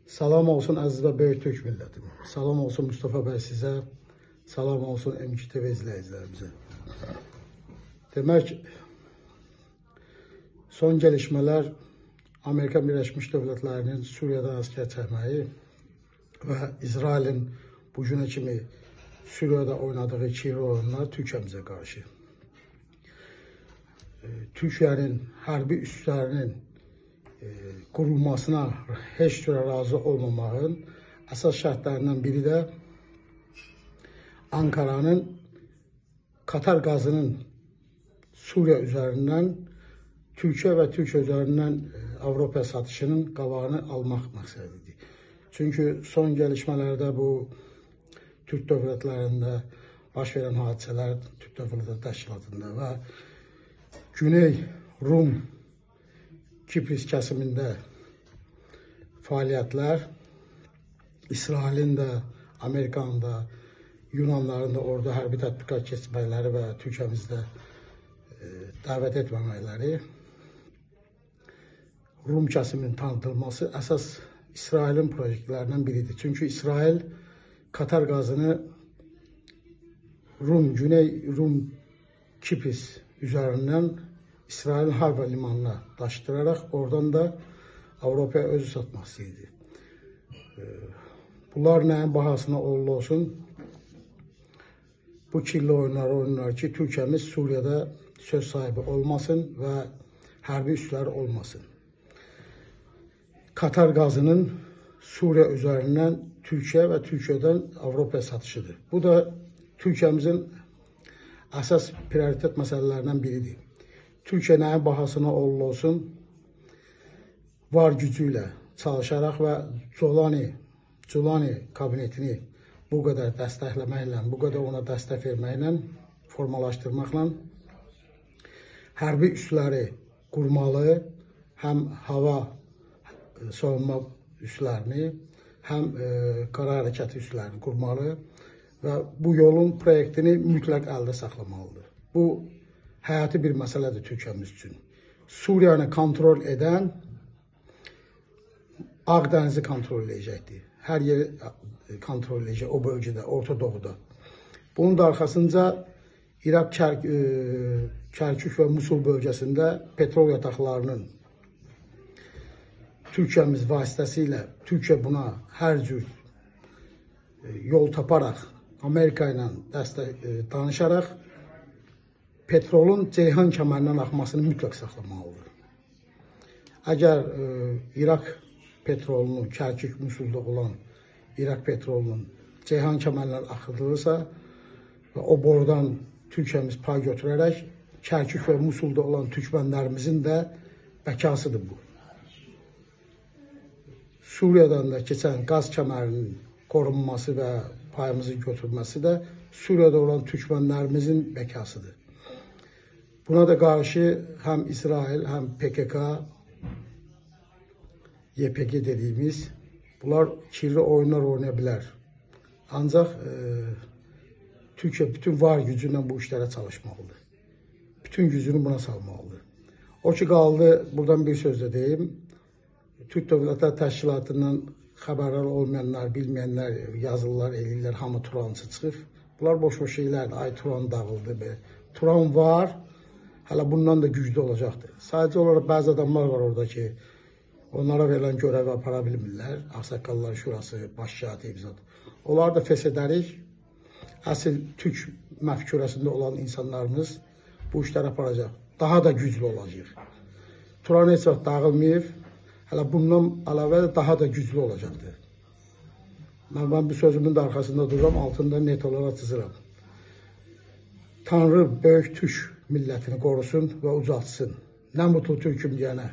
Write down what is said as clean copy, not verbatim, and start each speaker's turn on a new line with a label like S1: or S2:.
S1: Salam olsun əziz və böyük türk millətim. Salam olsun Mustafa bəy sizə. Salam olsun MKTV izləyicilərimizə. Demək, son gəlişmələr Amerika Birləşmiş Dövlətlərinin Suriyadan əskər çəkməyi və İsrailin bu günə kimi Suriyada oynadığı kirli oyunlar Türkiyəmizə qarşı. Türkiyənin hərbi üslərinin qurulmasına heç cürə razı olmamağın əsas şərtlərindən biri də Ankaranın Katar qazının Suriya üzərindən Türkiyə və Türkiyə üzərindən Avropaya satışının qabağını almaq məqsədidir. Çünki son gəlişmələrdə bu Türk dövlətlərində baş verən hadisələr Türk Dövlətləri Təşkilatında və Güney Rum Kipris kəsimində fəaliyyətlər İsrailin də, Amerikanın da, Yunanların da orada hərbi tədqiqat keçirmələri və Türkiyəmizdə dəvət etməməkləri, Rum kəsiminin tanıdılması əsas İsrailin proyektlərindən biridir. Çünki İsrail Katar qazını Rum, Güney Rum Kipris üzərindən İsrailin Hayfa limanına daşıdıraraq oradan da Avropaya özü satmaq istəyirdi. Bunlar nəyin bahasına oldu olsun? Bu kirli oyunlar oynarlar ki, Türkiyəmiz Suriyada söz sahibi olmasın və hərbi üsləri olmasın. Katar qazının Suriya üzərindən Türkiyə və Türkiyədən Avropaya satışıdır. Bu da Türkiyəmizin əsas prioritet məsələlərindən biridir. Türkiyə nəyin bahasına oldu olsun, var gücü ilə çalışaraq və Colani kabinetini bu qədər dəstəkləməklə, bu qədər ona dəstək verməklə, formalaşdırmaqla hərbi üsləri qurmalı, həm hava soyunma üslərini, həm qara hərəkəti üslərini qurmalı və bu yolun proyektini mütləq əldə saxlamalıdır. Bu həyati bir məsələdir Türkiyəmiz üçün. Suriyanı kontrol edən Ağdənizi kontrol edəcəkdir. Hər yeri kontrol edəcək o bölgədə, Orta Doğuda. Bunun da arxasınca İraq, Kərkük və Musul bölgəsində petrol yataqlarının Türkiyəmiz vasitəsilə Türkiyə buna hər cür yol taparaq, Amerika ilə dəstək danışaraq petrolun Ceyhan kəmərindən axmasını mütləq saxlamalıdır. Əgər İraq petrolunun, Kərkük, Musulda olan İraq petrolunun Ceyhan kəmərindən axıdılırsa və o borudan Türkiyəmiz pay götürərək Kərkük və Musulda olan türkmənlərimizin də bəkasıdır bu. Suriyadan da keçən qaz kəmərinin korunması və payımızı götürməsi də Suriyada olan türkmənlərimizin bəkasıdır. Buna da qarşı həm İsrail, həm PKK, YPG dediyimiz bunlar kirli oyunlar oynaya bilər. Ancaq Türkiyə bütün var gücü ilə bu işlərə çalışmalıdır. Bütün gücünü buna salmalıdır. O ki qaldı, buradan bir söz də deyim. Türk Dövlətlər Təşkilatından xəbərdar olmayanlar, bilməyənlər yazırlar, eləyirlər, hamı Turancı çıxıb. Bunlar boş-boş şeylərdir. Ay Turan dağıldı. Belə. Turan var, hələ bundan da güclü olacaqdır. Sadəcə olaraq bəzi adamlar var orada ki, onlara verilən görəvi apara bilmirlər. Ağsaqqallar Şurası, baş katib zat. Onları da fes edərik. Əsl türk məfkurəsində olan insanlarımız bu işləri aparacaq. Daha da güclü olacaq. Turan heç vaxt dağılmayıb. Hələ bundan əlavə də daha da güclü olacaqdır. Mən bu sözümün də arxasında dururam, altında net olaraq cızıram. Tanrı böyük türk millətini qorusun və ucaltsın. Nə mutlu türküm deyənə.